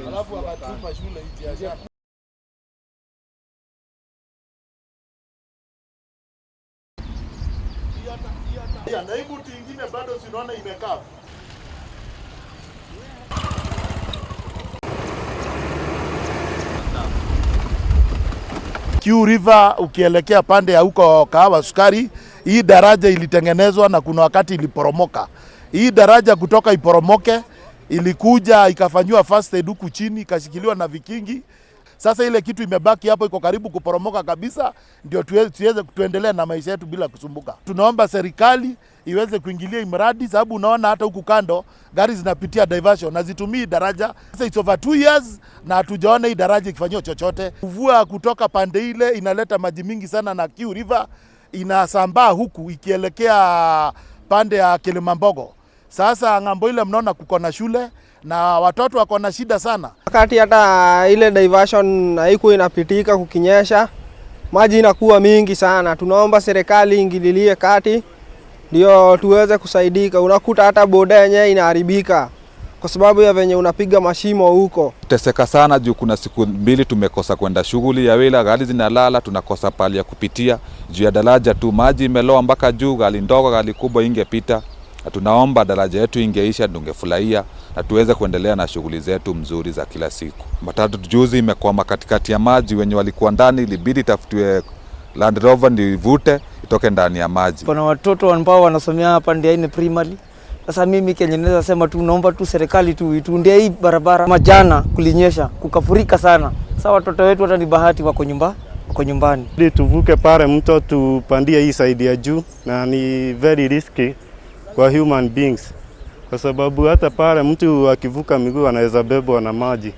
Alafu akatupa shule itiashana. Na hii buti ingine bado sinaona imekaa. Kiu River ukielekea pande ya huko Kahawa Sukari, hii daraja ilitengenezwa na kuna wakati iliporomoka. Hii daraja kutoka iporomoke ilikuja ikafanyiwa first aid huku chini ikashikiliwa na vikingi. Sasa ile kitu imebaki hapo iko karibu kuporomoka kabisa, ndio tuweze tuendelee na maisha yetu bila kusumbuka. Tunaomba serikali iweze kuingilia hii mradi, sababu unaona hata huku kando gari zinapitia diversion na zitumii daraja. Sasa it's over 2 years na hatujaona hii daraja ikifanyiwa chochote. Mvua kutoka pande ile inaleta maji mingi sana na Kiu River inasambaa huku ikielekea pande ya Kilimambogo. Sasa ng'ambo ile mnaona kuko na shule na watoto wako na shida sana. Wakati hata ile diversion haikuwa inapitika, kukinyesha maji inakuwa mingi sana. Tunaomba serikali ingililie kati ndio tuweze kusaidika. Unakuta hata boda yenyewe inaharibika kwa sababu ya venye unapiga mashimo huko. Teseka sana juu kuna siku mbili tumekosa kwenda shughuli ya wila, gari zinalala, tunakosa pali ya kupitia juu ya daraja tu, maji imeloa mpaka juu, gari ndogo gari kubwa ingepita. Na tunaomba daraja yetu ingeisha, tungefurahia na tuweze kuendelea na shughuli zetu mzuri za kila siku. Matatu juzi imekwama katikati ya maji, wenye walikuwa ndani ilibidi tafutiwe Land Rover ndio ivute itoke ndani ya maji. Kuna watoto ambao wanasomea hapa Ndiaini Primary. Sasa mimi kenye naweza sema tu, naomba tu serikali tu ituundie hii barabara. Majana kulinyesha kukafurika sana. Sasa watoto wetu hata ni bahati wako nyumbani. Ili tuvuke pale mto tupandie hii side ya juu, na ni very risky kwa human beings, kwa sababu hata pale mtu akivuka miguu anaweza bebwa na maji.